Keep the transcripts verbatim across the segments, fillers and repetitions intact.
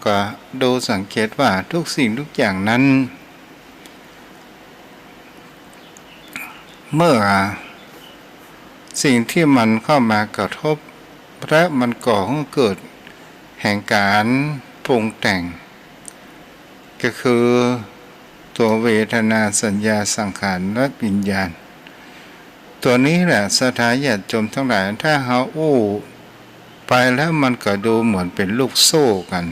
ก็ดูสังเกตว่าทุกสิ่งทุกอย่างนั้น เมื่อสิ่งที่มันเข้ามากระทบ และมันก่อให้เกิดแห่งการปรุงแต่ง ก็คือตัวเวทนา สัญญา สังขาร และวิญญาณ ตัวนี้แหละ ศรัทธาญาติโยมทั้งหลาย ถ้าเฮาอู้ไปแล้วมันก็ดูเหมือนเป็นลูกโซ่กั๋น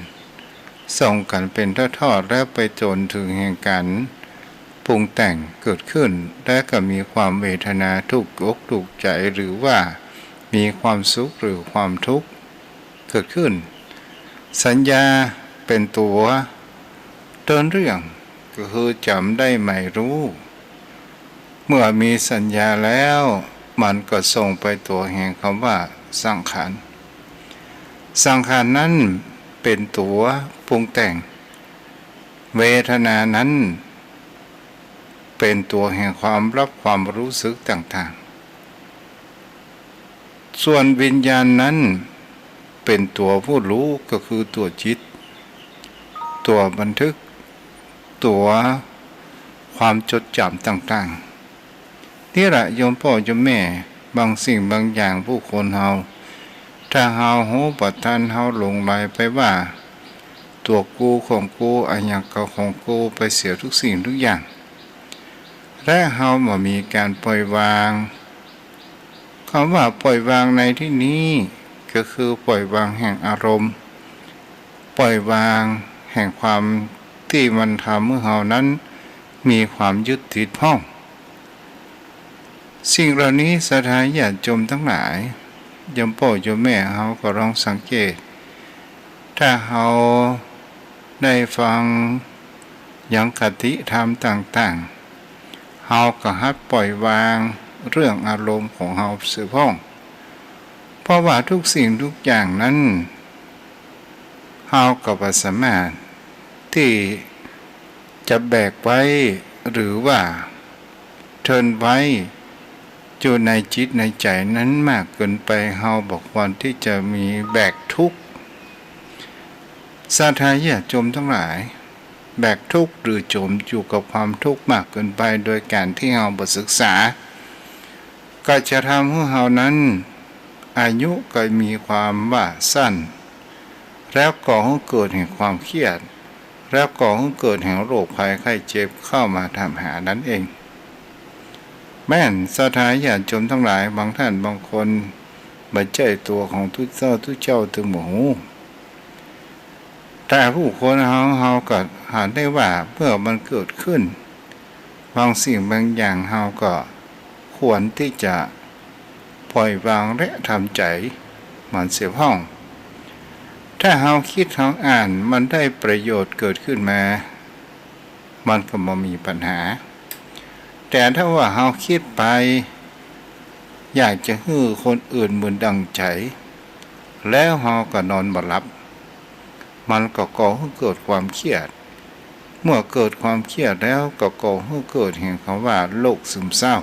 ส่งกั๋นเป็นทอดๆ แล้วไปจนถึงแห่งการปรุงแต่งเกิดขึ้น และก็มีความเวทนาถูกอกถูกใจ หรือว่ามีความสุขหรือความทุกข์เกิดขึ้น สัญญาเป็นตัวต้นเรื่อง ก็คือจ๋ำได้หมายรู้ เมื่อมีสัญญาแล้ว มันก็ส่งไปตัวแห่งคำว่าสังขาร สังขารนั้นเป็นตัวปรุงแต่ง เวทนานั้นเป็นตัวแห่งความรับความรู้สึกต่างๆ ส่วนวิญญาณนั้นเป็นตัวผู้รู้ ก็คือตัวจิต ตัวบันทึก ตัวความจดจ๋ำต่างๆ นี่แหละโยมป้อโยมแม่ บางสิ่งบางอย่างผู้คนเฮา ถ้าเฮาฮู้บ่ตัน เฮาหลงไหลไปว่า ตัวกูของกู อะหยังก็ของกูไปเสียทุกสิ่งทุกอย่าง และเฮาบ่มีการปล่อยวาง คำว่าปล่อยวางในที่นี้ ก็คือปล่อยวางแห่งอารมณ์ ปล่อยวางแห่งความตี้มันทำหื้อเฮานั้นมีความยึดติดพ่อง สิ่งเหล่านี้ศรัทธาญาติโยมทั้งหลาย โยมป้อโยมแม่เฮาก็ลองสังเกต ถ้าเฮาได้ฟังยังคติธรรมต่างๆ เฮาก็หัดปล่อยวางเรื่องอารมณ์ของเฮาเสียพ่อง เพราะว่าทุกสิ่งทุกอย่างนั้น เฮาก็บ่สามารถตี้จะแบกไว้ หรือว่าเทินไว้อยู่ในจิตในใจ๋นั้นมากเกินไป เฮาบ่ควรตี้จะมีแบกทุกข์ ศรัทธาญาติโยมทั้งหลาย แบกทุกข์หรือจ๋มอยู่กับความทุกข์มากเกินไป โดยการตี้เฮาบ่ศึกษา ก็จะทำหื้อเฮานั้น อายุก็มีความว่าสั้น แล้วก่อหื้อเกิดแห่งความเครียด แล้วก่อหื้อเกิดแห่งโรคภัยไข้เจ็บเข้ามาถามหานั้นเอง แม่นศรัทธาญาติโยมทั้งหลาย บางท่านบางคนบ่ใจ้ตั๋วของตุ๊เจ้า ตุ๊เจ้าตึงบ่ฮู้ แต่ผู้คนเฮา เฮาก็หันได้ว่าเมื่อมันเกิดขึ้น บางสิ่งบางอย่างเฮาก็ควรตี้จะปล่อยวางและทำใจ๋มันเสียพ่อง ถ้าเฮาคิดเฮาอ่านมันได้ประโยชน์เกิดขึ้นมา มันก็บ่มีปัญหา แต่ถ้าว่าเฮาคิดไป อยากจะหื้อคนอื่นเหมือนดั่งใจ๋ แล้วเฮาก็นอนบ่หลับ มันก็ก่อหื้อเกิดความเครียด เมื่อเกิดความเครียดแล้วก็ก่อหื้อเกิดแห่งคำว่าโรคซึมเศร้า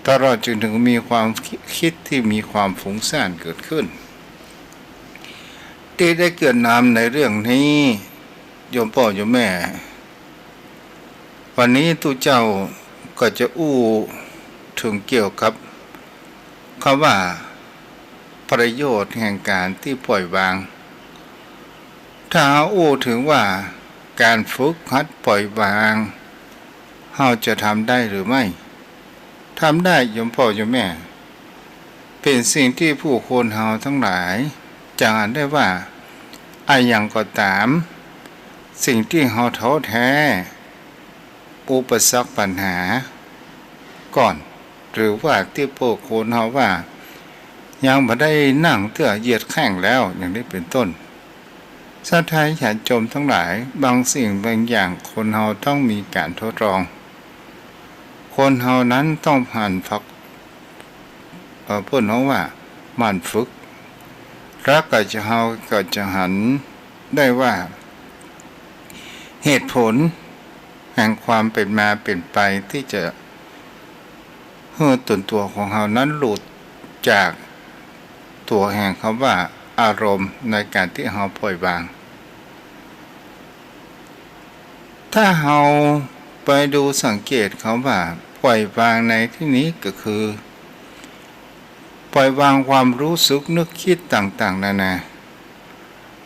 ตลอดจนถึงมีความคิดที่มีความฟุ้งซ่านเกิดขึ้น ตี้ได้เกริ่นนำในเรื่องนี้ โยมป้อโยมแม่ วันนี้ตุ๊เจ้าก็จะอู้เถิงเกี่ยวกับคำว่าประโยชน์แห่งการตี้ปล่อยวาง ถ้าเฮาอู้เถิงว่าการฝึกหัดปล่อยวาง เฮาจะทำได้หรือไม่ ทำได้โยมป้อโยมแม่ เป๋นสิ่งตี้ผู้คนเฮาทั้งหลาย จะหันได้ว่า อะหยังก็ต๋าม สิ่งตี้เฮาท้อแท้ อุปสรรคปัญหาก่อน หรือว่าตี้ผู้คนเฮาว่า ยังบ่ได้นั่งเตื้อเหยียดแข้งแล้ว อย่างนี้เป๋นต้น ศรัทธาญาติโยมทั้งหลาย บางสิ่งบางอย่างคนเฮาต้องมีการทดลอง คนเฮานั้นต้องหมั่นฝึก เอ่อ เปิ้นฮ้องว่าหมั่นฝึก แล้วก็จะ เฮาก็จะหันได้ว่า เหตุผลแห่งความเป๋นมาเป๋นไปตี้จะหื้อต๋นตั๋วของเฮานั้นหลุดจากตั๋วแห่งคำว่า อารมณ์ในก๋านตี้เฮาปล่อยวาง ถ้าเฮาไปดูสังเกตคำว่าปล่อยวางในตี้นี้ก็คือ ปล่อยวางความรู้สึกนึกกึ๊ดต่างๆ นานา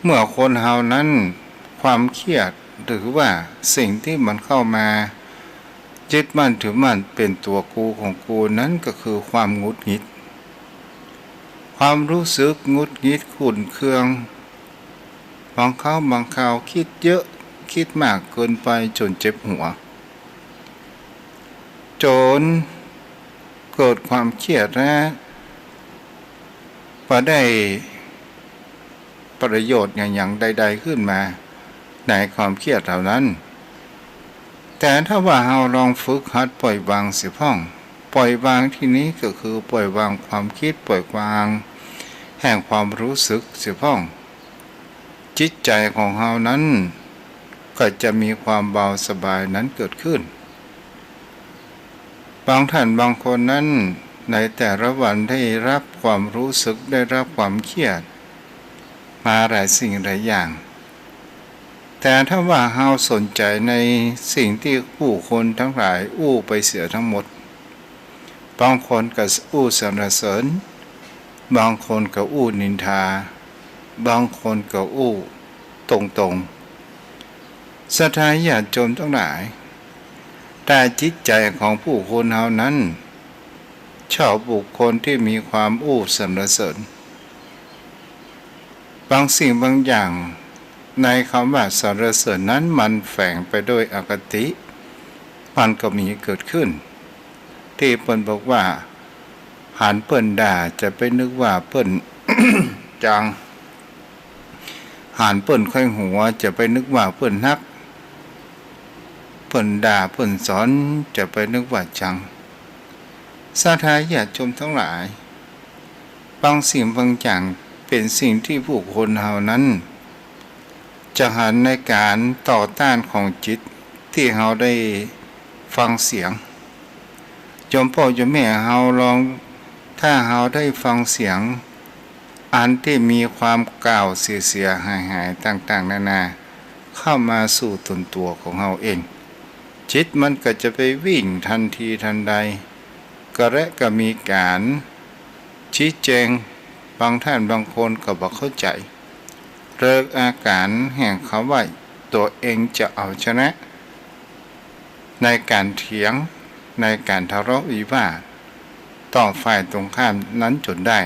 เมื่อคนเฮานั้นความเครียดหรือว่าสิ่งตี้มันเข้ามายึดมั่นถือมั่นเป๋นตั๋วกูของกูนั้นก็คือความหงุดหงิด ความรู้สึกหงุดหงิดขุ่นเคือง บางครั้งบางคราวกึ๊ดเยอะกึ๊ดมากเกินไปจ๋นเจ็บหัว จ๋นเกิดความเครียดและบ่ได้ประโยชน์หยังๆ ใดๆ ขึ้นมาในความเครียดเหล่านั้น แต่ถ้าว่าเฮาลองฝึกหัดปล่อยวางเสียพ่อง ปล่อยวางตี้นี้ก็คือปล่อยวางความกึ๊ด ปล่อยวางแห่งความรู้สึกเสียพ่อง จิตใจ๋ของเฮานั้นก็จะมีความเบาสบายนั้นเกิดขึ้น บางท่านบางคนนั้นในแต่ละวันได้รับความรู้สึก ได้รับความเครียดมาหลายสิ่งหลายอย่าง แต่ถ้าว่าเฮาสนใจ๋ในสิ่งตี้ผู้คนตังหลายอู้ไปเสียตังหมด บางคนก็อู้สรรเสริญ บางคนก็อู้นินทา บางคนก็อู้ตรงๆ ศรัทธาญาติโยมตังหลาย ถ้าจิตใจ๋ของผู้คนเฮานั้นชอบบุคคลตี้มีความอู้สรรเสริญ บางสิ่งบางอย่างในคำว่าสรรเสริญนั้นมันแฝงไปด้วยอคติ มันก็มีเกิดขึ้น ตี้เปิ้นบอกว่า หันเปิ้นด่าจะไปนึกว่าเปิ้นจัง หันเปิ้นใค่หัวจะไปนึกว่าเปิ้นฮัก เปิ้นด่าเปิ้นสอนจะไปนึกว่าจัง ศรัทธาญาติโยมตังหลาย บางสิ่งบางอย่างเป๋นสิ่งตี้ผู้คนเฮานั้นจะหันในก๋านต่อต้านของจิตตี้เฮาได้ฟังเสียง โยมป้อโยมแม่เฮาลอง ถ้าเฮาได้ฟังเสียงอันตี้มีความกล่าวเสียๆ หายๆ ต่างๆ นานา เข้ามาสู่ตนตั๋วของเฮาเอง จิตมันก็จะไปวิ่งตันทีตันใด ก็และก็มีก๋าน ชี้แจ๋ง บางท่านบางคนก็บ่เข้าใจ๋ เกิดอาก๋านแห่งคำว่าตั๋วเองจะเอาชนะ ในก๋านเถียง ในก๋านทะเลาะวิวาทต่อฝ่ายตรงข้ามนั้นจ๋นได้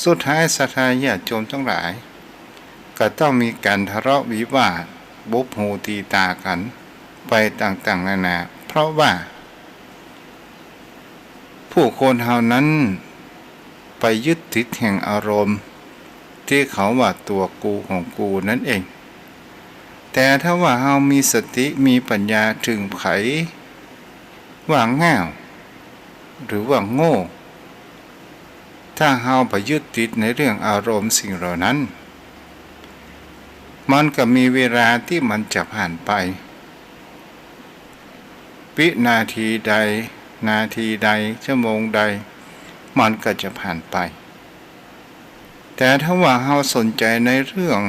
สุดท้ายศรัทธาญาติโยมตังหลาย ก็ต้องมีก๋านทะเลาะวิวาท บุบหูตีต๋ากั๋นไปต่างๆ นานา เพราะว่า ผู้คนเฮานั้นไปยึดติดแห่งอารมณ์ตี้เขาว่าตั๋วกูของกูนั้นเอง แต่ถ้าว่าเฮามีสติมีปัญญาเถิงใผว่าง่าวหรือว่าโง่ ถ้าเฮาบ่ยึดติดในเรื่องอารมณ์สิ่งเหล่านั้น มันก็มีเวลาตี้มันจะผ่านไป วินาทีใด นาทีใด ชั่วโมงใด มันก็จะผ่านไป แต่ถ้าว่าเฮาสนใจ๋ในเรื่อง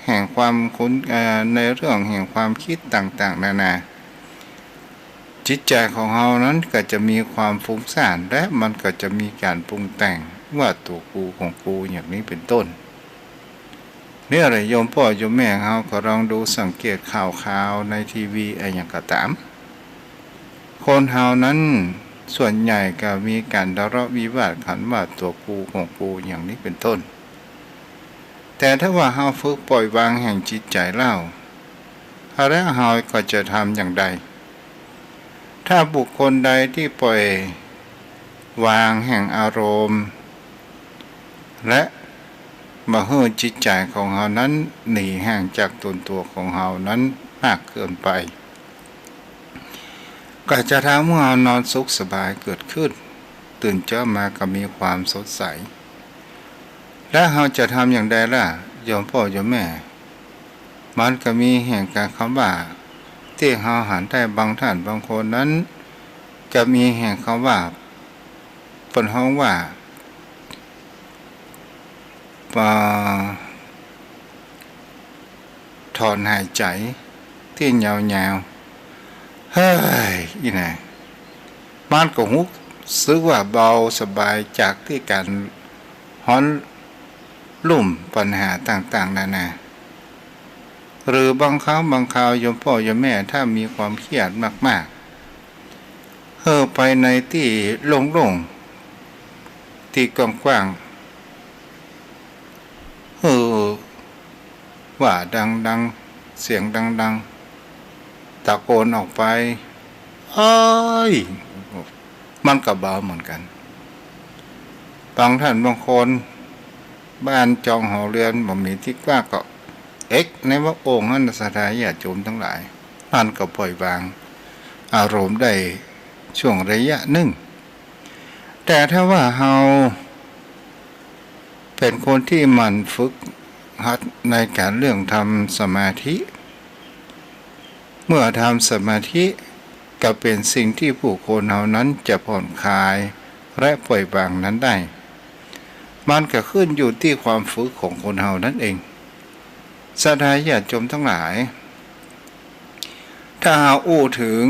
แห่งความคุ้น เอ่อ ในเรื่องแห่งความกึ๊ดต่างๆ นานา จิตใจ๋ของเฮานั้นก็จะมีความฟุ้งซ่าน และมันก็จะมีก๋านปรุงแต่งว่าตั๋วกูของกูอย่างนี้เป๋นต้น เนี่ยแหละโยมป้อโยมแม่เฮาก็ลองดูสังเกตข่าวๆ ในทีวีอะหยังก็ต๋าม คนเฮานั้นส่วนใหญ่ก็มีก๋านทะเลาะวิวาทกั๋นว่าตั๋วกูของกูอย่างนี้เป๋นต้น แต่ถ้าว่าเฮาฝึกปล่อยวางแห่งจิตใจ๋แล้ว แล้วเฮาก็จะทำอย่างใด ถ้าบุคคลใดตี้ปล่อยวางแห่งอารมณ์ และบ่หื้อจิตใจ๋ของเฮานั้นหนีห่างจากตนตั๋วของเฮานั้นมากเกินไป ก็จะทำหื้อเฮานอนสุขสบายเกิดขึ้น ตื่นเจ๊ามาก็มีความสดใส และเฮาจะทำอย่างใดล่ะ โยมป้อโยมแม่ มันก็มีแห่งก๋านคำว่า ตี้เฮาหันได้บางท่านบางคนนั้น ก็มีแห่งคำว่า เปิ้นฮ้องว่า อ่า ถอนหายใจ๋ตี้ยาวๆ เฮ้ย อี้นะ มันก็ฮู้สึกว่าเบาสบายจากตี้ก๋านฮ้อนรุ่มปัญหาต่างๆ นานา หรือบางครั้งบางคราวโยมป้อโยมแม่ถ้ามีความเครียดมากๆ เฮอไปในตี้โล่งๆ ตี้กว้างๆ เฮอว่าดังๆ เสียงดังๆ ตะโกนออกไป เอ้ย มันก็เบาเหมือนกั๋น บางท่านบางคน บ้านจองหอเฮือนบ่มีตี้กว้างก็ เอ๊ะ ในว่าองค์นั้นศรัทธาญาติโยมตังหลาย มันก็ปล่อยวางอารมณ์ได้ช่วงระยะนึ่ง แต่ถ้าว่าเฮาเป๋นคนตี้หมั่นฝึกหัดในก๋านเรื่องทำสมาธิ เมื่อทำสมาธิก็เป๋นสิ่งตี้บุคคลเฮานั้นจะผ่อนคลายและปล่อยวางนั้นได้ มันก็ขึ้นอยู่ตี้ความฝึกของคนเฮานั้นเอง ศรัทธาญาติโยมตังหลาย ถ้าเฮาอู้เถิง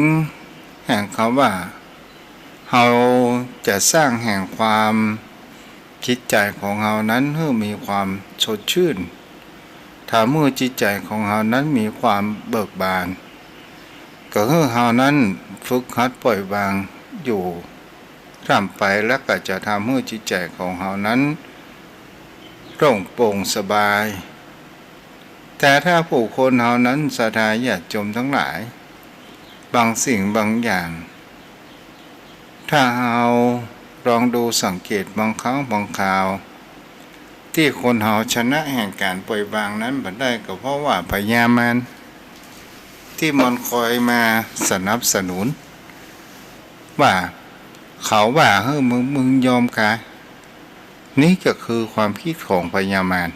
แห่งกำว่า เฮาจะสร้างแห่งความจิตใจ๋ของเฮานั้นหื้อมีความสดชื่น ทำหื้อจิตใจ๋ของเฮานั้นมีความเบิกบาน ก็หื้อเฮานั้นฝึกหัดปล่อยวางอยู่ร่ำไป แล้วก็จะทำหื้อจิตใจ๋ของเฮานั้นโล่งโปร่งสบาย แต่ถ้าบุคคลเฮานั้นศรัทธาญาติโยมตังหลาย บางสิ่งบางอย่าง ถ้าเฮาลองดูสังเกตบางครั้งบางคราว ตี้คนเฮาชนะแห่งก๋านปล่อยวางนั้นบ่ได้ ก็เพราะว่าพญามารตี้มันคอยมาสนับสนุน ว่าเขาว่าหื้อมึง มึงยอมกาย นี่ก็คือความกึ๊ดของพญามาร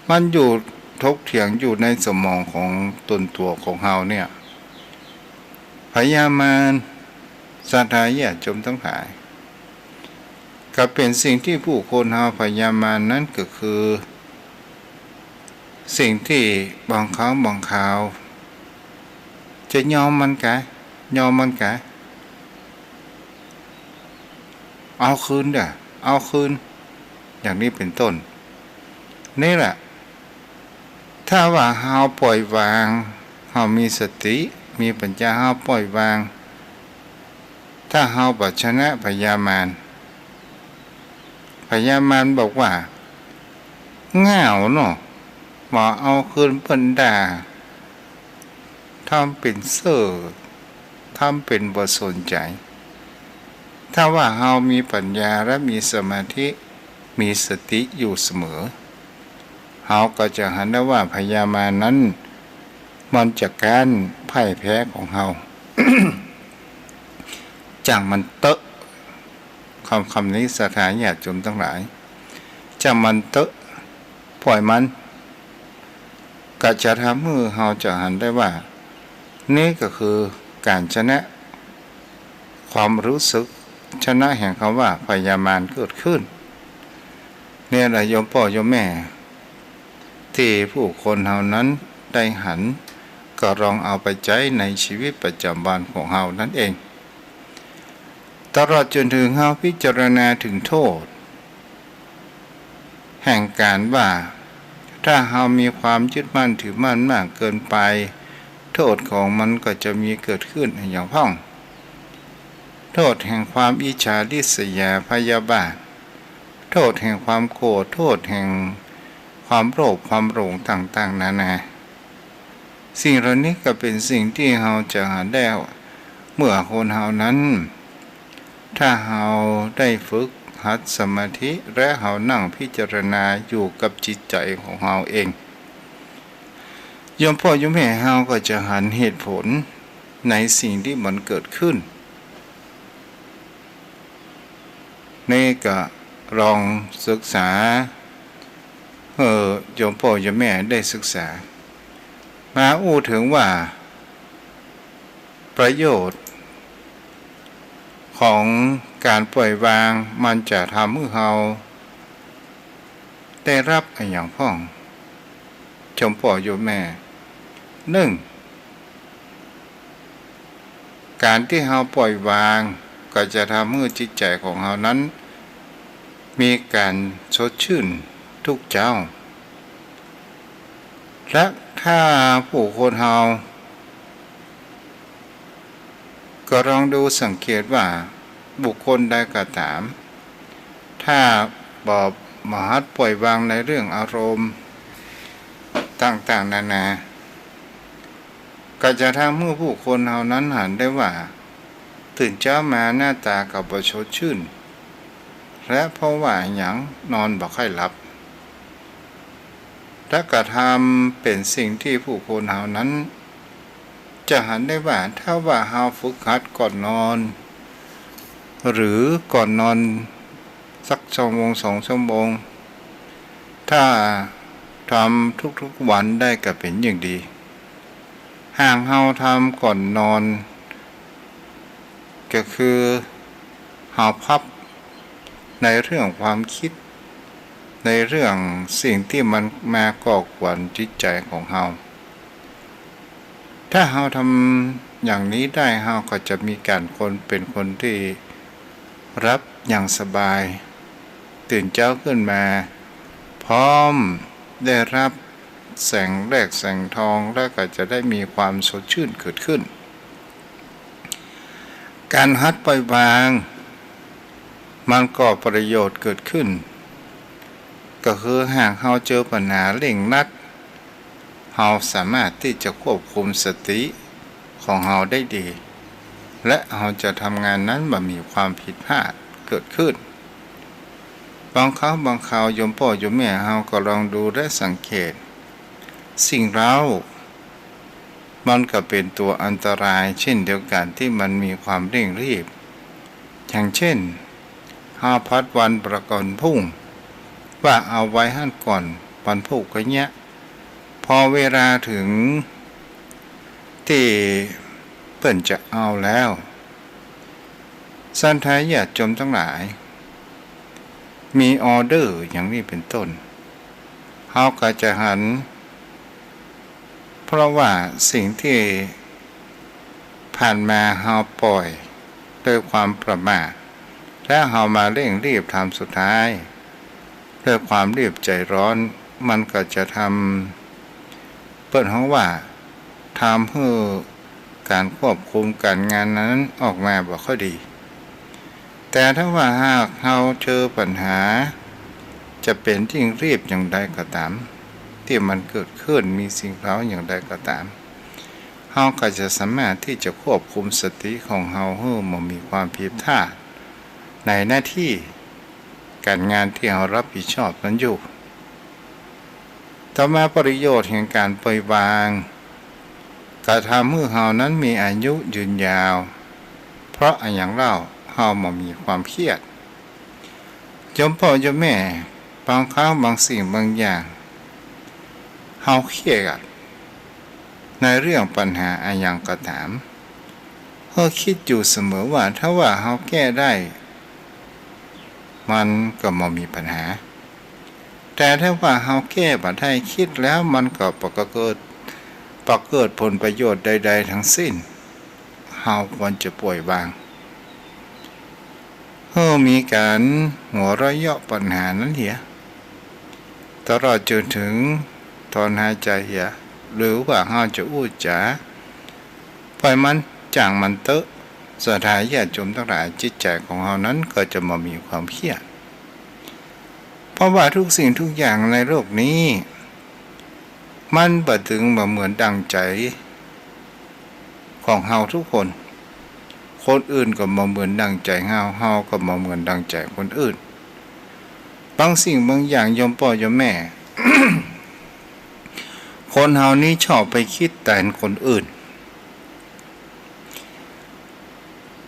มันอยู่ถกเถียงอยู่ในสมองของตนตั๋วของเฮาเนี่ย พญามารศรัทธาญาติโยมตังหลาย ก็เป๋นสิ่งตี้บุคคลเฮา พญามารนั้นก็คือ สิ่งตี้บางครั้งบางคราว จะยอมมันกาย ยอมมันกาย เอาคืนเด้อ เอาคืน อย่างนี้เป๋นต้น นี่แหละ ถ้าว่าเฮาปล่อยวาง เฮามีสติ มีปัญญา เฮาปล่อยวาง ถ้าเฮาบ่ชนะพญามาร พญามารบอกว่า ง่าวเนาะ บ่เอาคืนเปิ้นดา ทำเป๋นเซ่อ ทำเป๋นบ่สนใจ๋ ถ้าว่าเฮามีปัญญาและมีสมาธิ มีสติอยู่เสมอ เฮาก็จะหันได้ว่าพญามารนั้น มันจะก๊านพ่ายแพ้ของเฮา จ้างมันเต๊อะ กำ กำนี้ศรัทธาญาติโยมตังหลาย จ้างมันเต๊อะ ปล่อยมัน ก็จะทำหื้อเฮาจะหันได้ว่า นี่ก็คือก๋านชนะ ความรู้สึกชนะแห่งกำว่าพญามารเกิดขึ้น เนี่ยแหละโยมป้อโยมแม่ ตี้บุคคลเฮานั้นได้หัน ก็ลองเอาไปใจ๊ในชีวิตประจ๋ำวันของเฮานั้นเอง ตลอดจ๋นเถิงเฮาพิจารณาเถิงโต้ษ แห่งก๋านว่า ถ้าเฮามีความยึดมั่นถือมั่นมากเกินไป โต้ษของมันก็จะมีเกิดขึ้นอย่างพ่อง โต้ษแห่งความอิจฉาริษยาพยาบาท โต้ษแห่งความโกรธ โต้ษแห่งความโลภความหลงต่างๆ นานา สิ่งเหล่านี้ก็เป๋นสิ่งตี้เฮาจะหันได้ เมื่อคนเฮานั้น ถ้าเฮาได้ฝึกหัดสมาธิ และเฮานั่งพิจารณาอยู่กับจิตใจ๋ของเฮาเอง โยมป้อโยมแม่เฮาก็จะหันเหตุผลในสิ่งตี้มันเกิดขึ้น นี่ก็ลองศึกษา เออ โยมป้อโยมแม่ได้ศึกษา มาอู้เถิงว่า ประโยชน์ของก๋านปล่อยวาง มันจะทำหื้อเฮา ได้ฮับอะหยังพ่อง โยมป้อโยมแม่ นึ่ง ก๋านตี้เฮาป่อยวาง ก็จะทำหื้อจิตใจ๋ของเฮานั้น มีก๋านสดชื่นกู้เจ๊า และถ้าบุคคลเฮา ก็ลองดูสังเกตว่าบุคคลใดก็ต๋าม ถ้าบ่ บ่หัดป่อยวางในเรื่องอารมณ์ต่างๆ นานา ก็จะทำหื้อบุคคลเฮานั้นหันได้ว่า ตื่นเจ๊ามาหน้าตาก็บ่สดชื่น และเพราะว่าอะหยัง นอนบ่ค่อยหลับ และกระทำเป๋นสิ่งตี้บุคคลเฮานั้น จะหันได้ว่า ถ้าว่าเฮาฝึกหัดก่อนนอน หรือก่อนนอนสักชั่วโมงสองชั่วโมง ถ้าทำทุกๆ วันได้ก็เป๋นยิ่งดี หากเฮาทำก่อนนอน ก็คือเฮาพับในเรื่องความกึ๊ด ในเรื่องสิ่งตี้มันมาก่อกวนจิตใจ๋ของเฮา ถ้าเฮาทำอย่างนี้ได้ เฮาก็จะมีก๋านคน เป๋นคนตี้หลับอย่างสบาย ตื่นเจ๊าขึ้นมา พร้อมได้ฮับแสงแรกแสงทอง และก็จะได้มีความสดชื่นเกิดขึ้น ก๋านหัดป่อยวาง มันก่อประโยชน์เกิดขึ้น ก็คือหากเฮาเจอปัญหาเร่งรัด เฮาสามารถตี้จะควบคุมสติของเฮาได้ดี และเฮาจะทำงานนั้นบ่มีความผิดพลาดเกิดขึ้น บางครั้งบางคราวโยมป้อโยมแม่เฮาก็ลองดูและสังเกต สิ่งเร้า มันก็เป๋นตั๋วอันตรายเช่นเดียวกั๋น ตี้มันมีความเร่งรีบ อย่างเช่น เฮาผัดวันประกั๋นพรุ่ง ว่าเอาไว้หั้นก่อน วันพูกก็เยียะ พอเวลาเถิงตี้เปิ้นจะเอาแล้ว ศรัทธาญาติโยมตังหลาย มีออเดอร์อย่างนี้เป๋นต้น เฮาก็จะหัน เพราะว่าสิ่งตี้ผ่านมาเฮาป่อยด้วยความประมาท และเฮามาเร่งรีบทำสุดท้าย ด้วยความรีบใจ๋ฮ้อน มันก็จะทำ เปิ้นฮ้องว่า ทำหื้อก๋านควบคุมก๋านงานนั้นออกมาบ่ค่อยดี แต่ถ้าว่าหากเฮาเจอปัญหา จะเป๋นยิ่งรีบอย่างใดก็ต๋าม ตี้มันเกิดขึ้น มีสิ่งเร้าอย่างใดก็ต๋าม เฮาก็จะสามารถตี้จะควบคุมสติของเฮาหื้อบ่มีความผิดพลาด ในหน้าตี้ก๋านงานตี้เฮาฮับผิดชอบนั้นอยู่ ต่อมาประโยชน์แห่งก๋านป่อยวาง ก็ทำหื้อเฮานั้นมีอายุยืนยาว เพราะอะหยังเล่า เฮาบ่มีความเครียด โยมป้อโยมแม่ บางครั้งบางสิ่งบางอย่าง เฮาเครียดในเรื่องปัญหาอะหยังก็ต๋าม เฮาคิดอยู่เสมอว่าถ้าว่าเฮาแก้ได้ มันก็บ่มีปัญหา แต่ถ้าว่าเฮาแก้บ่ได้ คิดแล้วมันก็บ่เกิด บ่เกิดผลประโยชน์ใดๆ ทั้งสิ้น เฮาควรจะป่อยวาง หื้อมีก๋านหัวเราะเยาะปัญหานั้นเหีย ตลอดจนเถิงถอนหายใจ๋เหีย หรือว่าเฮาจะอู้จ๋า ป่อยมัน จ่างมันเต๊อะ ศรัทธาญาติโยมตังหลาย จิตใจ๋ของเฮานั้นก็จะบ่มีความเครียด เพราะว่าทุกสิ่งทุกอย่างในโลกนี้ มันบ่ตึงบ่เหมือนดั่งใจ๋ของเฮาทุกคน คนอื่นก็บ่เหมือนดั่งใจ๋เฮา เฮาก็บ่เหมือนดั่งใจ๋คนอื่น บางสิ่งบางอย่างโยมป้อโยมแม่ คนเฮานี้ชอบไปคิดแตนคนอื่น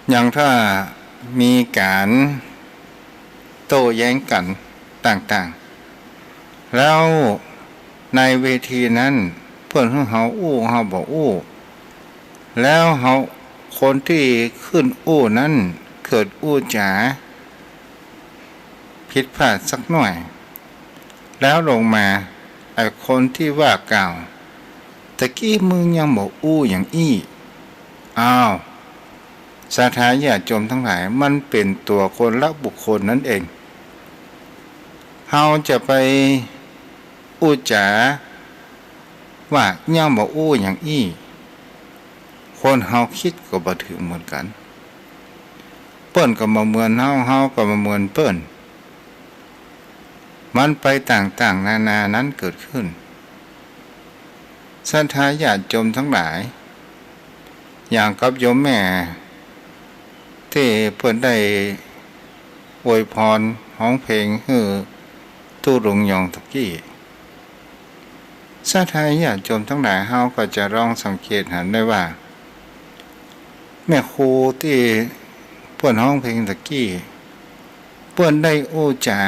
อย่างถ้ามีก๋านโต้แย้งกั๋นต่างๆ แล้วในเวทีนั้นเปิ้นหื้อเฮาอู้ เฮาบ่อู้ แล้วเฮา คนตี้ขึ้นอู้นั้นเกิดอู้จ๋าผิดพลาดสักหน้อย แล้วลงมา ไอ้คนตี้ว่ากล่าวตะกี้มึงยังบ่อู้อย่างอี้ อ้าว ศรัทธาญาติโยมตังหลาย มันเป๋นตั๋วคนละบุคคลนั้นเอง เฮาจะไปอู้จ๋าว่ายังบ่อู้อย่างอี้ คนเฮากึ๊ดก็บ่เถิงเหมือนกั๋น เปิ้นก็บ่เหมือนเฮา เฮาก็บ่เหมือนเปิ้น มันไปต่างๆ นานานั้นเกิดขึ้น ศรัทธาญาติโยมตังหลาย อย่างกับโยมแม่ตี้เปิ้นได้อวยพรฮ้องเพลงหื้อตุ๊ลุงยองตะกี้ ศรัทธาญาติโยมตังหลาย เฮาก็จะลองสังเกตหันได้ว่า แม่ครูตี้เปิ้นฮ้องเพลงตะกี้ เปิ้นได้อู้จ๋า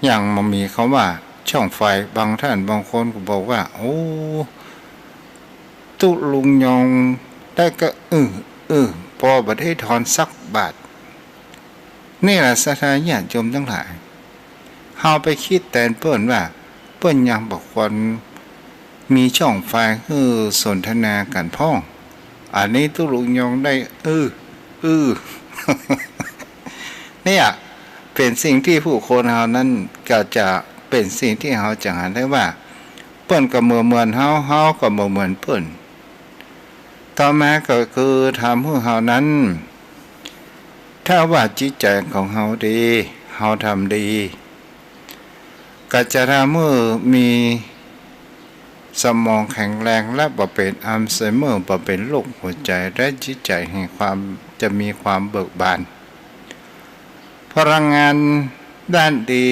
ยังบ่มีกำว่าช่องไฟ บางต้านบางคนก็บอกว่า โอ้ ตุ๊ลุงยองได้ก็ อื้อ อื้อ ปอบ่ได้ถอนสักบาท นี่แหละศรัทธาญาติโยมตังหลาย เฮาไปกึ๊ดแตนเปิ้นว่า เปิ้นยังบ่ควรมีช่องไฟหื้อสนทนากั๋นพ่อง อันนี้ตุ๊ลุงยองได้ อื้อ อื้อ เนี่ย เป๋นสิ่งตี้ผู้คนเฮานั้นก็จะเป๋นสิ่งตี้เฮาจะหันได้ว่า เปิ้นก็บ่เหมือนเฮา เฮาก็บ่เหมือนเปิ้น ต่อมาก็คือทำหื้อเฮานั้น ถ้าว่าจิตใจ๋ของเฮาดี เฮาทำดี ก็จะทำหื้อมีสมองแข็งแรง และบ่เป๋นอัลไซเมอร์ บ่เป๋นโรคหัวใจ๋ และจิตใจ๋แห่งความ จะมีความเบิกบาน พลังงานด้านดี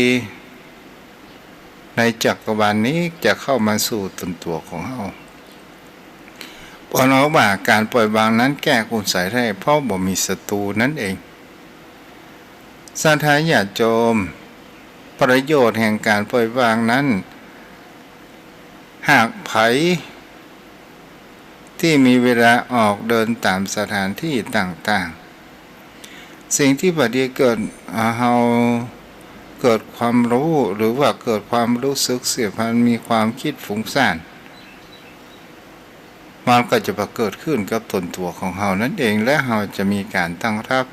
ในจักรวาลนี้จะเข้ามาสู่ตนตั๋วของเฮา เพราะว่าก๋านปล่อยวางนั้นแก้คุณไสยได้ เพราะบ่มีศัตรูนั่นเอง ศรัทธาญาติโยม ประโยชน์แห่งก๋านปล่อยวางนั้น หากใผตี้มีเวลาออกเดินต๋ามสถานตี้ต่างๆ สิ่งตี้บ่ดีเกิด เฮาเกิดความฮู้ หรือว่าเกิดความฮู้สึกเสียพัน มีความกึ๊ดฟุ้งซ่าน มันก็จะบ่เกิดขึ้นกับตนตั๋วของเฮานั้นเอง และเฮาจะมีก๋านตั้งรับ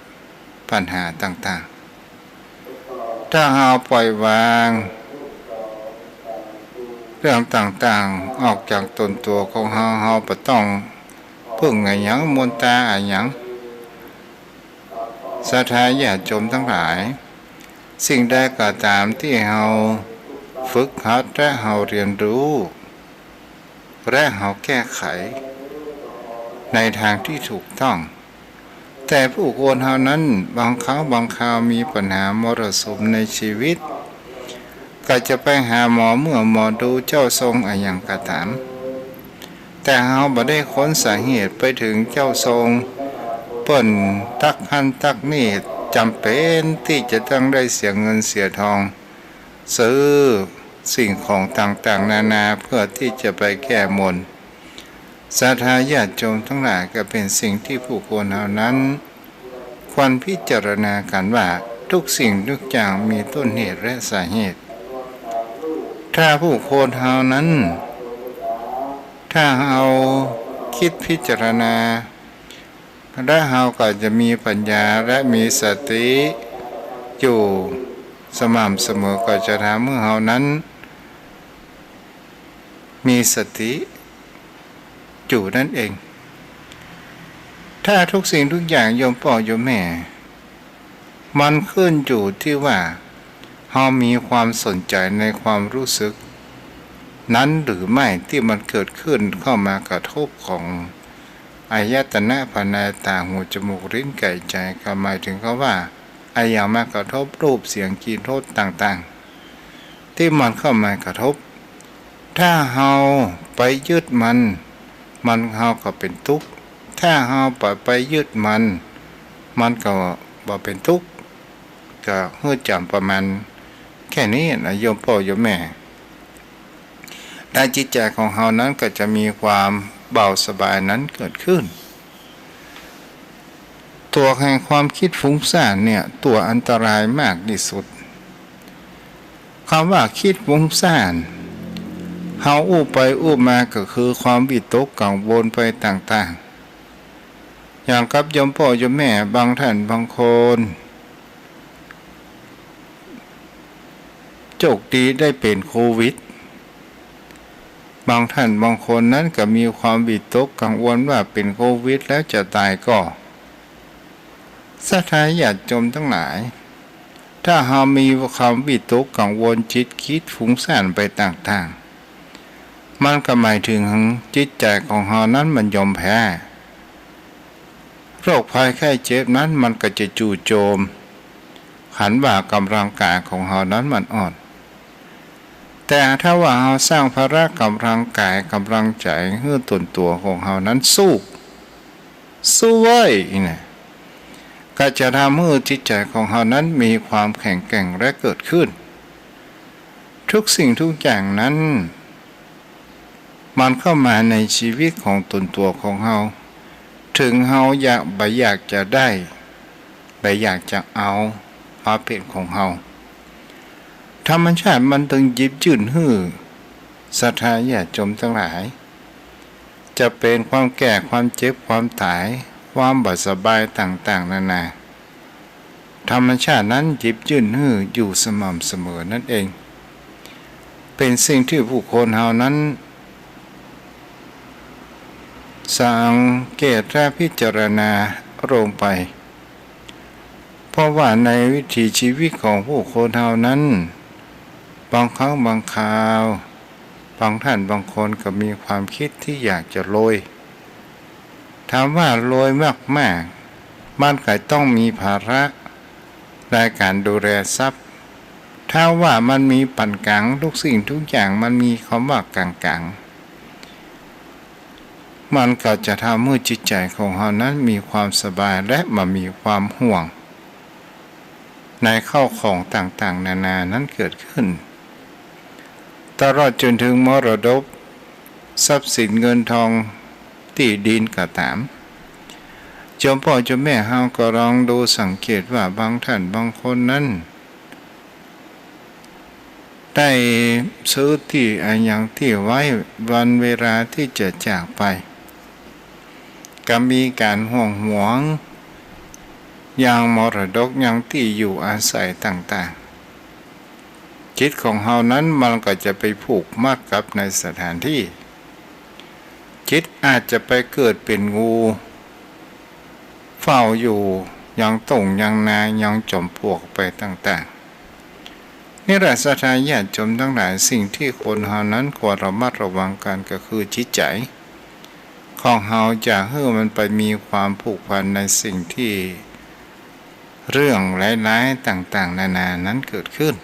ปัญหาต่างๆ ถ้าเฮาปล่อยวางเรื่องต่างๆ ออกจากตนตั๋วของเฮา เฮาบ่ต้องเปิ้งอะหยัง มนตราอะหยัง ศรัทธาญาติโยมตังหลาย สิ่งใดก็ต๋ามตี้เฮาฝึกหัดและเฮาเฮียนฮู้ และเฮาแก้ไขในตางตี้ถูกต้อง แต่ผู้คนเฮานั้นบางครั้งบางคราวมีปัญหามรสุมในชีวิต ก็จะไปหาหมอเมื่อหมอดูเจ้าทรงอะหยังก็ต๋าม แต่เฮาบ่ได้ค้นสาเหตุไปเถิงเจ้าทรง เปิ้นตั๊กหั้นตั๊กนี่ จ๋ำเป๋นตี้จะต้องได้เสียเงินเสียทอง ซื้อสิ่งของต่างๆ นานาเพื่อตี้จะไปแก้มน ศรัทธาญาติโยมตังหลาย ก็เป๋นสิ่งตี้ผู้คนเฮานั้นควรพิจารณากั๋นว่า ทุกสิ่งทุกอย่างมีต้นเหตุและสาเหตุ ถ้าผู้คนเฮานั้น ถ้าเฮากึ๊ดพิจารณา และเฮาก็จะมีปัญญาและมีสติอยู่สม่ำเสมอ ก็จะทำหื้อเฮานั้นมีสติอยู่นั่นเอง ถ้าทุกสิ่งทุกอย่างโยมป้อโยมแม่ มันขึ้นอยู่ตี้ว่าเฮามีความสนใจ๋ในความฮู้สึกนั้นหรือไม่ ตี้มันเกิดขึ้นเข้ามากระทบของอายตนะภายในต๋า หู จมูก ลิ้น ก๋าย ใจ๋ ก็หมายเถิงกำว่า อะหยังมากระทบ รูป เสียง กลิ่น รส ต่างๆ ตี้มันเข้ามากระทบ ถ้าเฮาไปยึดมัน มัน เฮาก็เป๋นตุ๊กข์ ถ้าเฮาบ่ไปยึดมัน มันก็บ่เป๋นตุ๊กข์ ก็หื้อจ๋ำประมาณแค่นี้นะโยมป้อโยมแม่ และจิตใจ๋ของเฮานั้นก็จะมีความเบาสบายนั้นเกิดขึ้น ตั๋วแห่งความกึ๊ดฟุ้งซ่านเนี่ย ตั๋วอันตรายมากตี้สุด กำว่าคิดฟุ้งซ่าน เฮาอู้ไปอู้มาก็คือความวิตกกังวลไปต่างๆ อย่างกับโยมป้อโยมแม่บางท่านบางคน โจคดีได้เป๋นโควิด บางท่านบางคนนั้นก็มีความวิตกกังวลว่าเป๋นโควิดแล้วจะต๋ายก่อ ศรัทธาญาติโยมตังหลาย ถ้าเฮามีความวิตกกังวล จิตคิดฟุ้งซ่านไปต่างๆ มันก็หมายเถิงจิตใจ๋ของเฮานั้นมันยอมแพ้ โรคภัยไข้เจ็บนั้นมันก็จะจู่โจม หันว่ากำลังกายของเฮานั้นมันอ่อน แต่ถ้าว่าเฮาสร้างพละกำลังกายกำลังใจ๋หื้อตนตั๋วของเฮานั้นสู้ สู้เว้ย นี่นะ ก็จะทำหื้อจิตใจ๋ของเฮานั้นมีความแข็งแกร่งและเกิดขึ้น ทุกสิ่งทุกอย่างนั้น มันเข้ามาในชีวิตของตนตั๋วของเฮา เถิงเฮาอยาก บ่อยากจะได้ บ่อยากจะเอามาเป๋นของเฮา ธรรมชาติมันตึงหยิบยื่นหื้อ ศรัทธาญาติโยมตังหลาย จะเป๋นความแก่ ความเจ็บ ความต๋าย ความบ่สบายต่างๆ นานา ธรรมชาตินั้นหยิบยื่นหื้ออยู่สม่ำเสมอนั่นเอง เป๋นสิ่งที่ผู้คนเฮานั้น สังเกตและพิจารณาลงไป เพราะว่าในวิถีชีวิตของผู้คนเฮานั้น บางครั้งบางคราว บางท่านบางคนก็มีความคิดที่อยากจะรวย ถามว่ารวยมากๆ มันก็ต้องมีภาระในการดูแลทรัพย์ ถ้าว่ามันมีป๋านก๋าง ทุกสิ่งทุกอย่างมันมีคำว่ากลางๆ มันก็จะทำหื้อจิตใจ๋ของเฮานั้นมีความสบายและบ่มีความห่วง ในข้าวของต่างๆ นานานั้นเกิดขึ้น ตลอดจนเถิงมรดก ทรัพย์สินเงินทอง ตี้ดินก็ต๋าม โยมป้อโยมแม่เฮาก็ลองดูสังเกตว่าบางท่านบางคนนั้น ได้ซื้อตี้อะหยังตี้ไว้ วันเวลาตี้จะจากไป ก็มีก๋านห่วงหวง ยังมรดก ยังตี้อยู่อาศัยต่างๆ จิตของเฮานั้นมันก็จะไปผูกมัดกับในสถานที่ จิตอาจจะไปเกิดเป๋นงู เฝ้าอยู่ยังต้งยังนา ยังจอมปลวกไปต่างๆ นี่แหละ ศรัทธาญาติโยมตังหลาย สิ่งที่คนเฮานั้นควรระมัดระวังกั๋นก็คือจิตใจ๋ของเฮา อย่าหื้อมันไปมีความผูกพันในสิ่งตี้ เรื่องร้ายๆ ต่างๆ นานานั้นเกิดขึ้น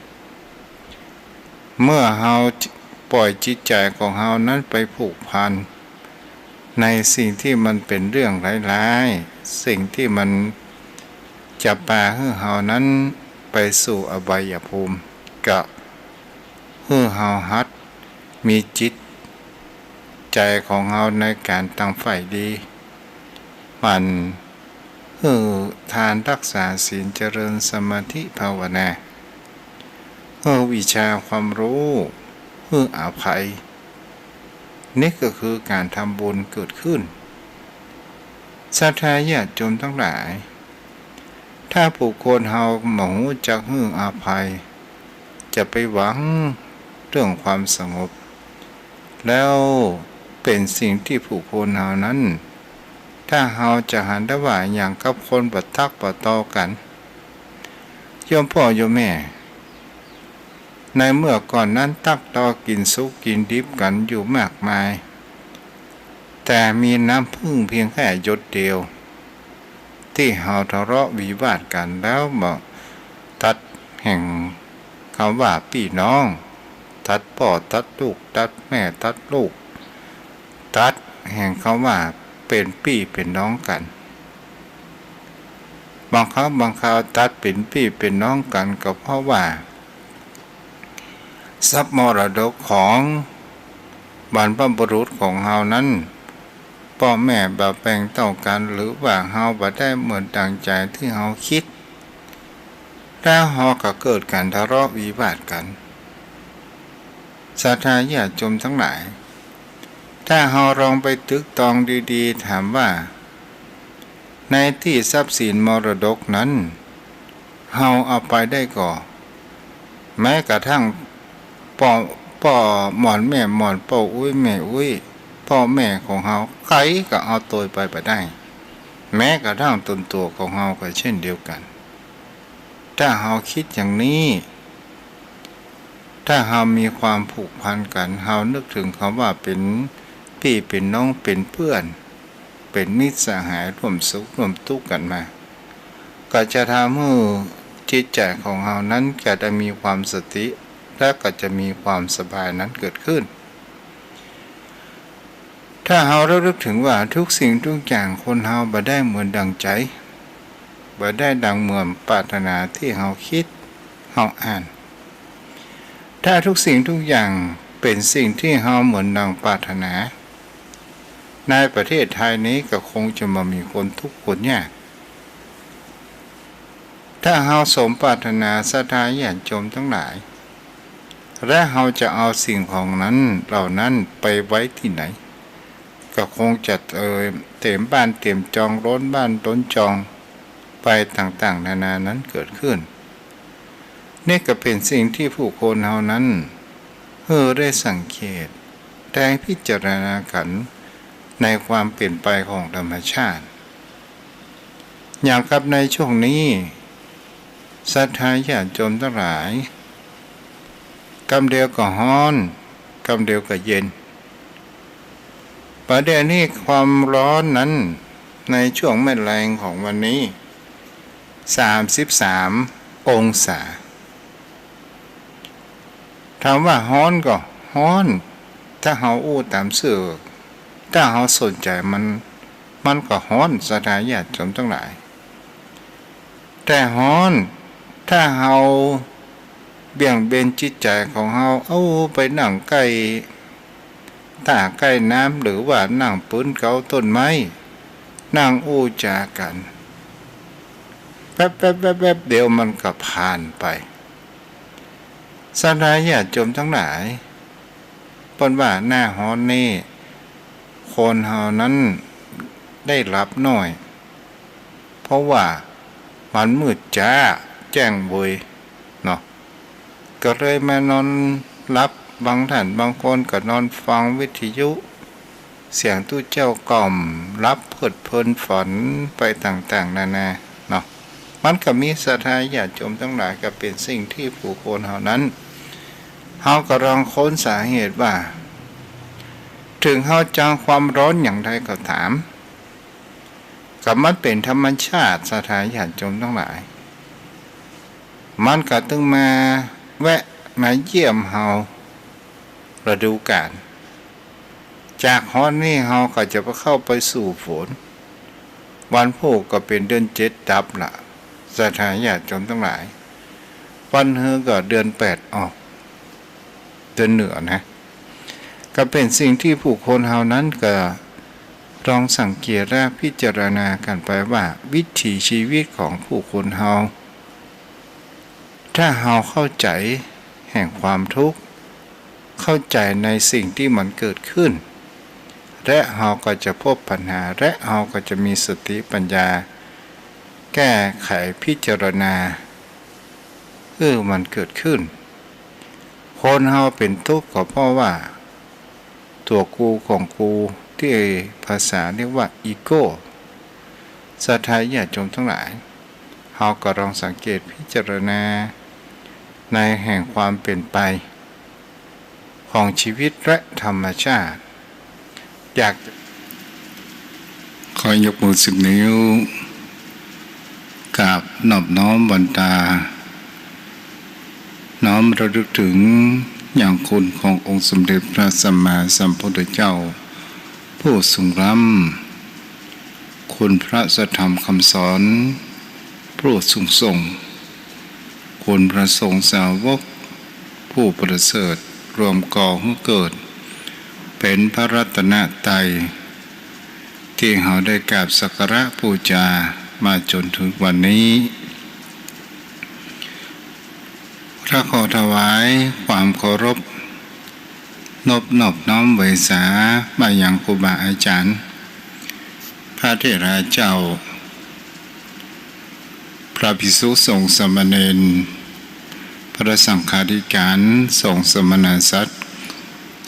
เมื่อเฮาป่อยจิตใจ๋ของเฮานั้นไปผูกพันในสิ่งตี้มันเป๋นเรื่องร้ายๆ สิ่งตี้มันจะปาหื้อเฮานั้นไปสู่อบายภูมิ ก็หื้อเฮาหัดมีจิตใจ๋ของเฮาในก๋านตางฝ่ายดี หมั่นหื้อทาน ฮักษาศีล เจริญสมาธิภาวนา หื้อวิชาความฮู้ หื้ออภัย นี่ก็คือก๋านทำบุญเกิดขึ้น ศรัทธาญาติโยมตังหลาย ถ้าบุคคลเฮาบ่ฮู้จักหื้ออภัย จะไปหวังเรื่องความสงบ แล้วเป๋นสิ่งตี้บุคคลเฮานั้น ถ้าเฮาจะหันได้ว่าอย่างกับคนบ่ตั๊กบ่ตอกั๋น โยมป้อโยมแม่ ในเมื่อก่อนนั้นตั๊กตอกิ๋นสุกกิ๋นดิบกั๋นอยู่มากมาย แต่มีน้ำผึ้งเพียงแค่หยดเดียว ตี้เฮาทะเลาะวิวาทกั๋นแล้วบ่ตัดแห่งกำว่าปี้น้อง ตัดป้อตัดลูก ตัดแม่ตัดลูก ตัดแห่งกำว่าเป๋นปี้เป๋นน้องกั๋น บางครั้งบางคราวตัดเป๋นปี้เป๋นน้องกั๋นก็เพราะว่า ทรัพย์มรดกของบรรพบุรุษของเฮานั้น ป้อแม่บ่แบ่งเต้ากั๋น หรือว่าเฮาบ่ได้เหมือนดั่งใจ๋ตี้เฮาคิด แล้วเฮาก็เกิดก๋านทะเลาะวิวาทกั๋น ศรัทธาญาติโยมตังหลาย ถ้าเฮาลองไปตึกตองดีๆ ถามว่า ในตี้ทรัพย์สินมรดกนั้น เฮาเอาไปได้ก่อ แม้กระทั่งป้อ ป้อหม่อนแม่หม่อน ป้ออุ๊ยแม่อุ๊ย ป้อแม่ของเฮา ใผก็เอาตวยไปบ่ได้ แม้กระทั่งตนตั๋วของเฮาก็เช่นเดียวกั๋น ถ้าเฮากึ๊ดอย่างนี้ ถ้าเฮามีความผูกพันกั๋น เฮานึกเถิงกำว่าเป๋นปี้เป๋นน้อง เป๋นเปื้อน เป๋นมิตรสหาย ร่วมสุขร่วมตุ๊กกั๋นมา ก็จะทำหื้อจิตใจ๋ของเฮานั้นก็จะมีความสติ และก็จะมีความสบายนั้นเกิดขึ้น ถ้าเฮาระลึกเถิงว่าทุกสิ่งทุกอย่างคนเฮาบ่ได้เหมือนดังใจ๋ บ่ได้ดังเหมือนปรารถนาตี้เฮากึ๊ด เฮาอ่าน ถ้าทุกสิ่งทุกอย่างเป๋นสิ่งตี้เฮาเหมือนดังปรารถนา ในประเทศไทยนี้ก็คงจะบ่มีคนตุ๊กคนยาก ถ้าเฮาสมปรารถนาศรัทธาญาติโยมตังหลาย และเฮาจะเอาสิ่งของนั้นเหล่านั้นไปไว้ตี้ไหน ก็คงจะเอ่อ เต๋มบ้านเต๋มจอง ล้นบ้านล้นจอง ไปต่างๆ นานานั้นเกิดขึ้น นี่ก็เป๋นสิ่งตี้ผู้คนเฮานั้น หื้อได้สังเกต ได้พิจารณากั๋น ในความเป๋นไปของธรรมชาติ อย่างกับในช่วงนี้ ศรัทธาญาติโยมตังหลาย กำเดียวก็ฮ้อน กำเดียวก็เย็น ประเดี๋ยวนี้ความฮ้อนนั้น ในช่วงแม่แลงของวันนี้ สามสิบสามองศา ถามว่าฮ้อนก็ฮ้อน ถ้าเฮาอู้ต๋ามซื่อ ถ้าเฮาสนใจ๋มัน มันก็ฮ้อน ศรัทธาญาติโยมตังหลาย แต่ฮ้อน ถ้าเฮาเบี่ยงเบนจิตใจ๋ของเฮา เอาไปนั่งใก้ต้าใก้น้ำ หรือว่านั่งปื๊นเกาต้นไม้ นั่งอู้จ๋ากั๋น แป๊บๆๆๆ เดี๋ยวมันก็ผ่านไป ศรัทธาญาติโยมตังหลาย เปิ้นว่าหน้าฮ้อนนี้ คนเฮานั้นได้หลับน้อย เพราะว่ามันมืดจ๊าแจ้งเวยเนาะ ก็เลยมานอนหลับ บางท่านบางคนก็นอนฟังวิทยุ เสียงตุ๊เจ้ากล่อม หลับเพลิดเพลินฝันไปต่างๆ นานาเนาะ มันก็มี ศรัทธาญาติโยมตังหลาย ก็เป๋นสิ่งตี้ผู้คนเฮานั้น เฮาก็ลองค้นสาเหตุว่า เถิงเฮาจะความฮ้อนอย่างใดก็ต๋าม ก็มันเป๋นธรรมชาติ ศรัทธาญาติโยมตังหลาย มันก็ตึงมาแวะมาเยี่ยมเฮา ฤดูกาล จากฮ้อนนี้เฮาก็จะไปเข้าไปสู่ฝน วันพูกก็เป๋นเดือนเจ็ดดับละ ศรัทธาญาติโยมตังหลาย วันฮือก็เดือนแปดออก เดือนเหนือนะ ก็เป๋นสิ่งตี้ผู้คนเฮานั้นก็ลองสังเกตและพิจารณากั๋นไปว่า วิถีชีวิตของผู้คนเฮา ถ้าเฮาเข้าใจ๋แห่งความทุกข์ เข้าใจ๋ในสิ่งตี้มันเกิดขึ้น และเฮาก็จะพบปัญหา และเฮาก็จะมีสติปัญญา แก้ไขพิจารณา หื้อมันเกิดขึ้น คนเฮาเป๋นตุ๊กข์ก็เพราะว่า ตั๋วกูของกู ตี้ภาษาเรียกว่าอีโก้ ศรัทธาญาติโยมตังหลาย เฮาก็ลองสังเกตพิจารณา ในแห่งความเป๋นไป ของชีวิตและธรรมชาติ อยาก ขอยกมือสิบนิ้ว กราบนอบน้อมวันตา น้อมระลึกเถิงหยั่งคุณขององค์สมเด็จพระสัมมาสัมพุทธเจ้า ผู้สูงล้ำ คุณพระสัทธรรมคำสอน ผู้สูงส่ง คุณพระสงฆ์สาวก ผู้ประเสริฐ รวมก่อหื้อเกิด เป๋นพระรัตนตรัย ตี้เฮาได้กราบสักการะปู๋จามาจ๋นเถิงวันนี้ ข้าขอถวายความเคารพ นบนอบน้อมไหว้สามายังครูบาอาจ๋ารย์ พระเถราเจ้า พระภิกษุสงฆ์สามเณร พระสังฆาธิการ สงฆ์สมณศักดิ์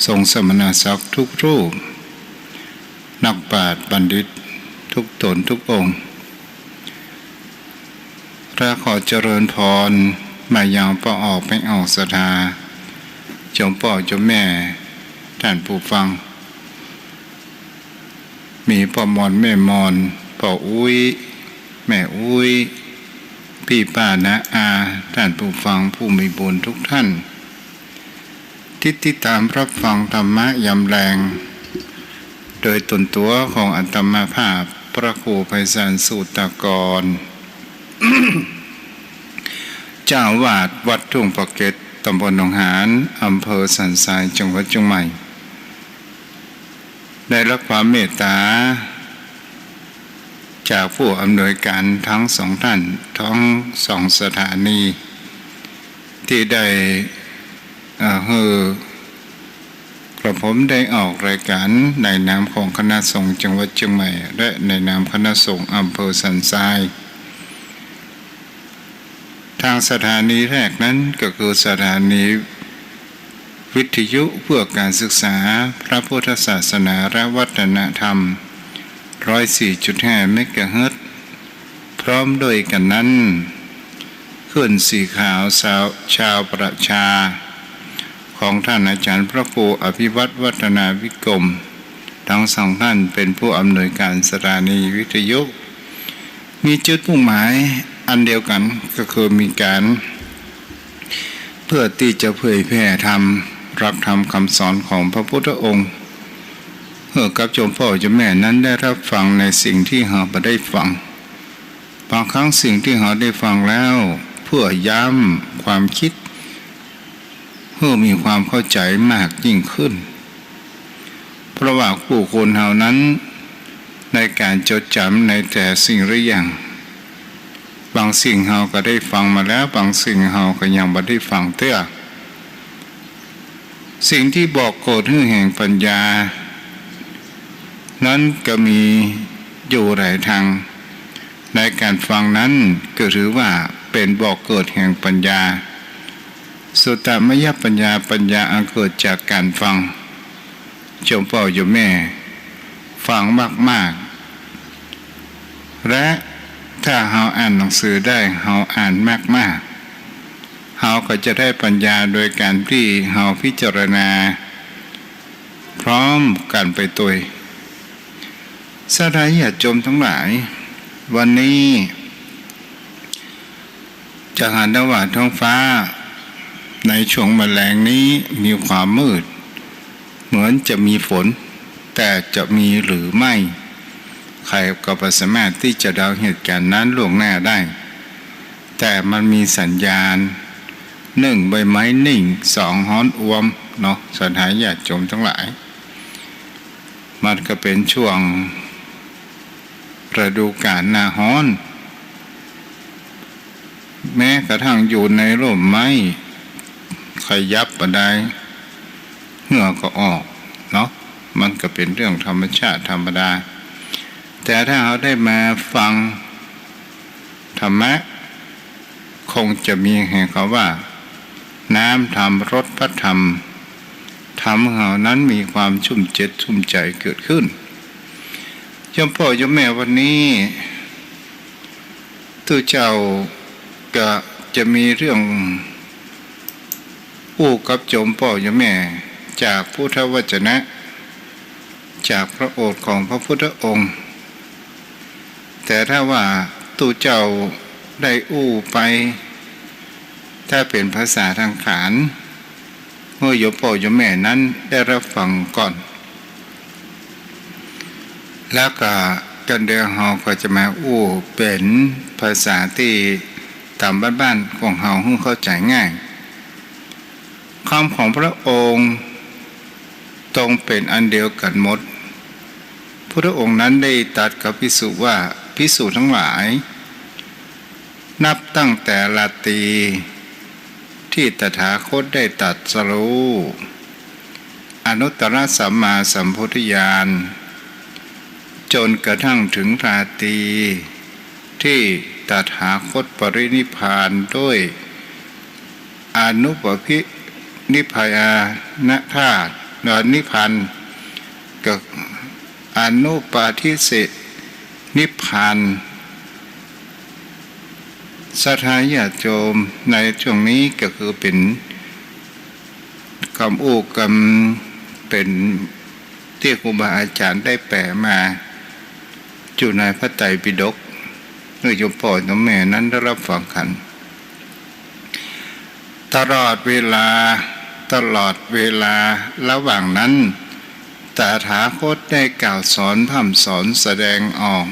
สงฆ์สมณศักดิ์ทุกรูป นักปราชญ์บัณฑิตทุกต๋นทุกองค์ และขอเจริญพรมายังป้อออกแม่ออกศรัทธา โยมป้อโยมแม่ ต้านผู้ฟัง มีป้อมอนแม่มอน ป้ออุ๊ย แม่อุ๊ย ปี้ป้าน้าอา ต้านผู้ฟังผู้มีบุญทุกท่าน ตี้ติดต๋ามฮับฟังธรรมะยามแลง โดยต๋นตั๋วของอาตมาภาพ พระครูไพศาล สูตรากร เจ้าอาวาสวัดทุ่งปะเก็ด ต๋ำบลหนองหาน อำเภอสันทราย จังหวัดเจียงใหม่ ได้ฮับความเมตต๋าจากผู้อำนวยการตึงสองท่าน ตึงสองสถานี ตี้ได้ เอ่อ หื้อกระผมได้ออกรายการในนามของคณะสงฆ์จังหวัดเจียงใหม่ และในนามคณะสงฆ์อำเภอสันทราย ตึงสถานีแรกนั้นก็คือสถานีวิทยุเพื่อการศึกษาพระพุทธศาสนาและวัฒนธรรม ร้อยสี่จุดห้าเมกะเฮิรตซ์ พร้อมด้วยกั๋นนั้น คลื่นสีขาวชาว ชาวประชา ของท่านอาจ๋ารย์พระครูอภิวัฒน์ วัฒนาวิกรม ตึงสองท่านเป๋นผู้อำนวยการสถานีวิทยุ มีจุดมุ่งหมายอันเดียวกั๋น ก็คือมีก๋าน เพื่อตี้จะเผยแผ่ธรรม หลักธรรมคำสอนของพระพุทธองค์ หื้อกับโยมป้อโยมแม่นั้นได้ฮับฟังในสิ่งตี้เฮาบ่ได้ฟัง บางครั้งสิ่งตี้เฮาได้ฟังแล้ว เพื่อย้ำความกึ๊ด หื้อมีความเข้าใจ๋มากยิ่งขึ้น เพราะว่าผู้คนเฮานั้น ในก๋านจดจ๋ำในแต่สิ่งละอย่าง บางสิ่งเฮาก็ได้ฟังมาแล้ว บางสิ่งเฮาก็ยังบ่ได้ฟังเตื้อ สิ่งตี้บ่อเกิดหื้อแห่งปัญญา นั้นก็มีอยู่หลายตาง ในก๋านฟังนั้นก็ถือว่าเป๋นบ่อเกิดแห่งปัญญา สุตตมยปัญญา ปัญญาอันเกิดจากก๋านฟัง โยมป้อโยมแม่ ฟังมากๆ และถ้าเฮาอ่านหนังสือได้ เฮาอ่านมากๆ เฮาก็จะได้ปัญญาโดยก๋านตี้เฮาพิจารณาพร้อมกั๋นไปตวย ศรัทธาญาติโยมตังหลาย วันนี้ จะหันได้ว่าท้องฟ้าในช่วงแมลงนี้มีความมืด เหมือนจะมีฝน แต่จะมีหรือไม่ ใครก็บ่สามารถตี้จะเดาเหตุก๋ารณ์นั้นล่วงหน้าได้ แต่มันมีสัญญาณ หนึ่ง ใบไม้นิ่ง สอง ฮ้อนอ่วมเนาะ ศรัทธาญาติโยมตังหลาย มันก็เป๋นช่วงฤดูก๋าลหน้าฮ้อน แม้กระทั่งอยู่ในร่มไม้ ขยับบ่ได้ เหงื่อก็ออกเนาะ มันก็เป๋นเรื่องธรรมชาติธรรมดา แต่ถ้าเฮาได้มาฟังธรรมะ คงจะมีแห่งกำว่า น้ำธรรม รสพระธรรม ทำหื้อเฮานั้นมีความชุ่มจิตชุ่มใจ๋เกิดขึ้น โยมป้อโยมแม่ วันนี้ ตุ๊เจ้าก็จะมีเรื่องอู้กับโยมป้อโยมแม่ จากพุทธวจนะ จากพระโอษฐ์ของพระพุทธองค์ แต่ถ้าว่าตุ๊เจ้าได้อู้ไป ถ้าเป๋นภาษาทางก๋าน หื้อโยมป้อโยมแม่นั้นได้ฮับฟังก่อน แล้วก็กั๋นเดียวเฮาก็จะมาอู้เป๋นภาษาตี้ต๋ามบ้านๆ ของเฮาหื้อเข้าใจ๋ง่าย กำของพระองค์ตรงเป๋นอันเดียวกั๋นหมด พุทธองค์นั้นได้ตรัสกับภิกษุว่า ภิกษุตังหลาย นับตั้งแต่ราตรีตี้ตถาคตได้ตรัสรู้ นุตตรสัมมาสัมโพธิญาณ จนกระทั่งถึงราตรีที่ตถาคตปรินิพพานด้วยอนุปพินิพพานธาตุ นิพพานกับอนุปาทิเสสนิพพาน ศรัทธาญาติโยม ในช่วงนี้ก็คือเป๋นกำอู้กำ เป๋นตี้ครูบาอาจ๋ารย์ได้แป๋มา อยู่ในพระไตรปิฎก หื้อโยมป้อโยมแม่นั้นได้ฮับฟังกั๋น ตลอดเวลา ตลอดเวลาระหว่างนั้น ตถาคตได้กล่าวสอนพร่ำสอนแสดงออก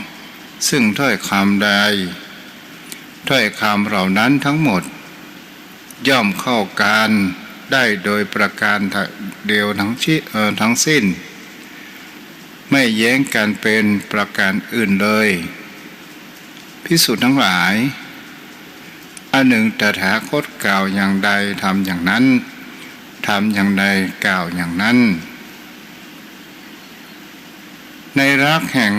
ซึ่งถ้อยคำใด ถ้อยคำเหล่านั้นทั้งหมด ย่อมเข้าการได้โดยประการเดียวทั้งชิ- เอ่อ ทั้งสิ้น ไม่แย้งกันเป๋นประการอื่นเลย ภิกษุทั้งหลาย อันหนึ่ง ตถาคตกล่าวอย่างใด ทำอย่างนั้น ทำอย่างใด กล่าวอย่างนั้น ในหลักแห่ง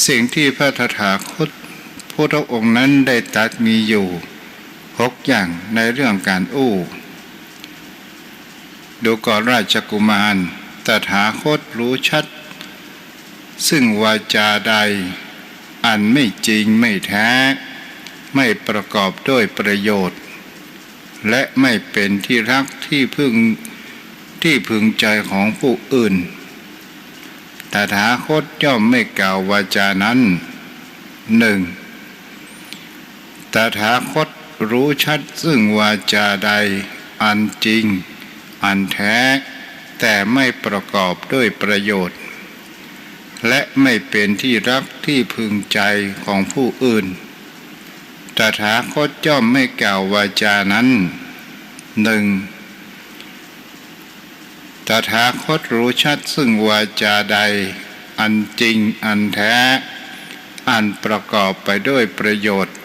สิ่งที่พระตถาคตพุทธองค์นั้นได้ตรัสมีอยู่หกอย่างในเรื่องการอู้ ดูก่อนราชกุมาร ตถาคตรู้ชัด ซึ่งวาจาใด อันไม่จริงไม่แท้ ไม่ประกอบด้วยประโยชน์ และไม่เป็นที่รักที่พึง ที่พึงใจของผู้อื่น ตถาคตย่อมไม่กล่าววาจานั้น หนึ่ง ตถาคตรู้ชัดซึ่งวาจาใด อันจริง อันแท้ แต่ไม่ประกอบด้วยประโยชน์ และไม่เป็นที่รักที่พึงใจของผู้อื่น ตถาคตย่อมไม่กล่าววาจานั้น หนึ่ง ตถาคตรู้ชัดซึ่งวาจาใด อันจริง อันแท้ อันประกอบไปด้วยประโยชน์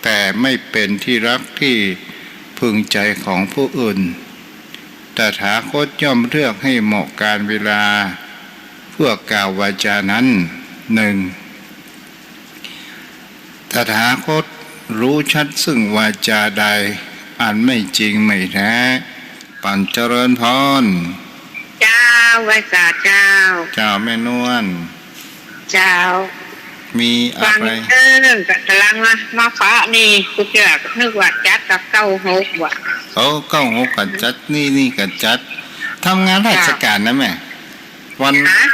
แต่ไม่เป็นที่รักที่พึงใจของผู้อื่น ตถาคตย่อมเลือกให้เหมาะกาลเวลา เพื่อกล่าววาจานั้น หนึ่ง ตถาคตรู้ชัดซึ่งวาจาใด อันไม่จริงไม่แท้ ปั๋นเจริญพร เจ้า ไหว้สาเจ้า เจ้าแม่นวล เจ้า มีอะ ฟัง ไร เอิ้น กำลังมา มาเคาะนี่ กูเจื้อนึกว่าจัดกับเก้าหกว่ะ โอ้ เก้าหกก็จัด นี่ นี่ก็จัด ทำงานราชการนะแม่ วัน ฮะ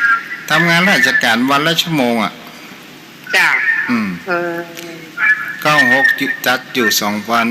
ทำงานราชการวันละชั่วโมงอะ จ้ะ อืม เออ เก้าหกจัดอยู่สองวัน